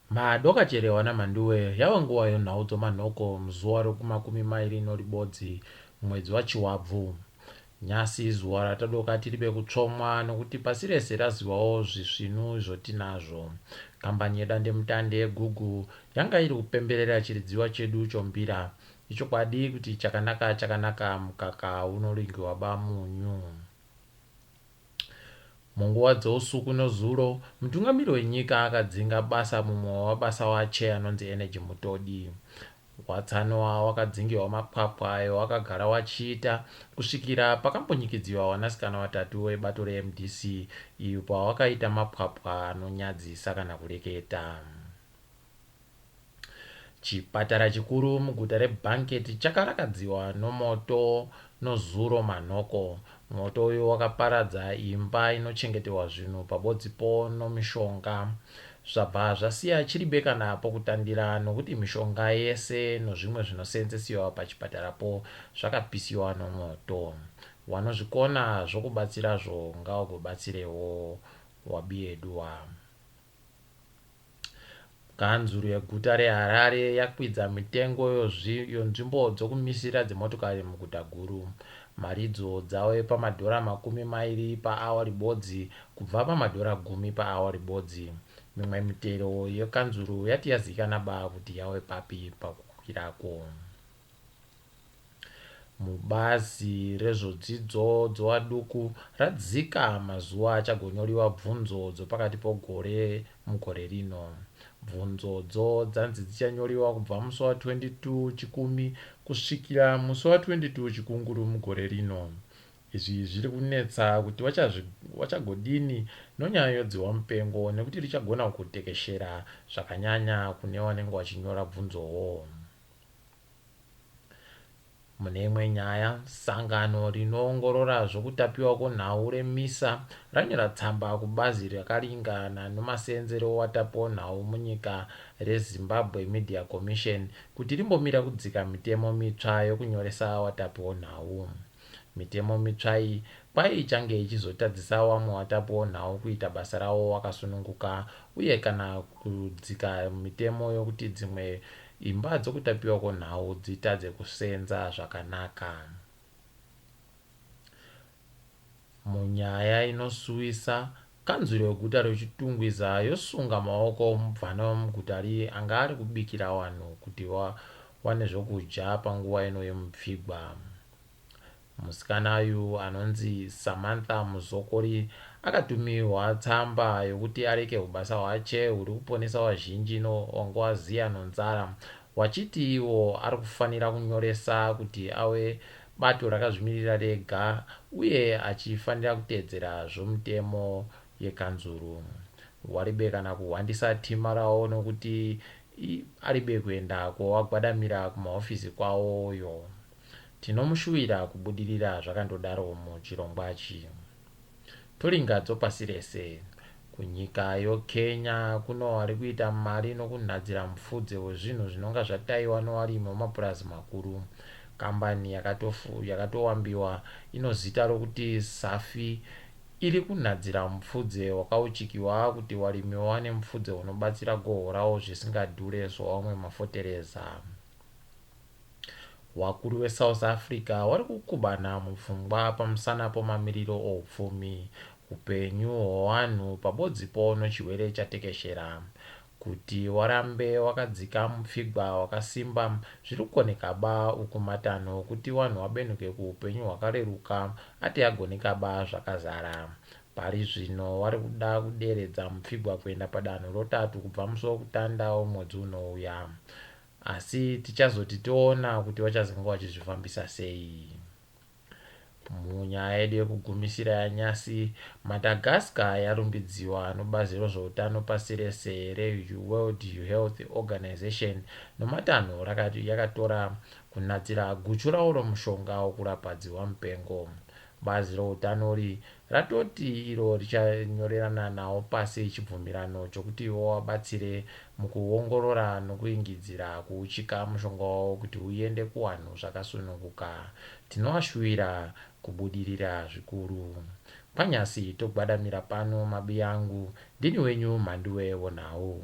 Madoka cherewa naMhanduwe yava nguva yonhau dzomanhoko muzuva rokumakumi mairi noribodzi mwedzi waChiwabvu. Nyasi zuva ratadoka tiri pekutsvomwa nokuti pasi rese razivawo zvisvinu zvotinazvo. Kambani yedandemutande yeGoogle yanga iri kupemberera chiridziwa chedu chombira. Ichokwadi kuti chakanaka chakanaka mukaka unoringiwa ba munyu. Munguva dzousuku nozuro, mutungamiri wenyika akadzinga basa mumwe wevabasa wache anonzi Energy Mutodi. Watsanwa wakadzingirwa mapwapwa ayo wakagara wachiita kusvikira pakambunyikidziwa wanasikana watatu webato reMDC iyo pawakaita mapwapwa anonyadzisa kana kureketa. Chipatara chikuru muguta reBanket chakarakadziwa nomoto nozuro manhoko. Moto uyu wakaparadza imba inochengeterwa zvinhu pabodzipo nomishonga. Zvabva zvasiya chiribe kana pokutandira nokuti mishonga yese nozvimwe zvinoseenzesiwa pachipatarapo zvakapisiwa nomoto. Wanozvikona zvokubatsirazvo ngawagobatsirewo wabiyeduwa. Kanzuru yeguta reHarare yakwidza mitengo yonzvimbo dzokumisira dzemotokari muguta guru. Maridzo dzave pamadhora 20 paawa ribodzi kubva pamadhora gumi paawa ribodzi. Mimwe mitero yekanzuru yati yazikanaba kuti yave papi pakukwirako. Mubazi rezvodzidzo dzovaduku radzika mazuva achagonyoriwa bvunzo dzopakati pogore mugore rino. Bvunzodzo dzanzi dzichanyoriwa kubva musi wa 22 Chikumi kusvikira musi wa 22 Chikunguru mugore rino. Izvi zviri kunetsa kuti vachagodini nonyaya yodzihwa mupengo nekuti richagona kutekeshera zvakanyanya kune vanenge vachinyora bvunzowo. Mune imwe nyaya, sangano rinoongorora zvokutapiwa kwenhau reMISA ranyora tsamba kubazi rakaringana nemaseenzero ewatapi wenhau munyika reZimbabwe Media Commission kuti rimbomira kudzika mitemo mitsva yokunyoresa watapi wenhau. Mitemo mitsva iyi kwai ichange ichizotadzisa wamwe watapi wonhau kuita basa rawo wakasununguka uye kana kudzika mitemo yokuti dzimwe imba dzokutapiwa kwonhau dzitadze kuseenza zvakanaka. Munyaya inosuwisa, kanzuru yeguta reChitungwiza yosunga maoko mubvana wemuguta ri anga ari kubikira vanhu kuti vawane zvokudya panguva ino yemupfigwa. Musikana uyu anonzi Samantha Muzokori akatumirwa tsamba yokuti areke hubasa hwache huri kuponesa vazhinji no wanga waziya nonzara wachiti iwo ari kufanira kunyoresa kuti awe bato rakazvimirira rega uye achifanira kuteedzera zvomutemo yekanzuru. Waribe kana kuhwandisa thima rawo nokuti aribe kuenda kowagwadamira kumahofisi kwawoyo. Tinomushuwira kubudirira zvakandodaro muchirongwachi. Toringa dzopasi rese. Kunyika yoKenya kuno vari kuita mari nokunhadzira mupfudze wezvinhu zvinonga zvataiwa nowarimi wemapurazi makuru. Kambani yakatowambiwa ino zita rokuti Safi iri kunhadzira mupfudze wakauchikiwa kuti warimi wawane mupfudze unobatsira goho rawo zvisingadhure sowamwe mafotereza. Wakuru weSouth Africa wari kukubana mupfungwa pamusana pomamiriro oupfumi, hupenyu hwewanhu pabodzipo nochirwere chatekeshera. Kuti warambe wakadzika mupfigwa wakasimba zviri kukonekaba uku matanho okuti wanhu wabenuke kuupenyu hwakareruka ati agonekaba zvakazara. Pari zvino wari kuda kuderedza mupfigwa kuenda padanho rotatu kubva musi wokutanda womwedzi unouya. Asi tichazoti toona kuti vachazenge vachizvifambisa sei. Munyaya yedu yekugumisira yanyasi, Madagascar yarumbidziwa nobazi rozvoutano pasi rese reWorld Health Organization nomatanho yakatora kunadzira guchu rawo romushonga wokurapa dzihwamupengo. Bazi routanori ratoti iro richanyorerana nawo pasi chibvumirano chokuti vawabatsire mukuongorora nokuingidzira kuuchika mushonga wavo kuti uende kuwanhu zvakasununguka. Tinovashuwira kubudirira zvikuru. Kwanyasi togwadamira pano mabiyangu, ndini wenyu Mhanduwe Wonhau.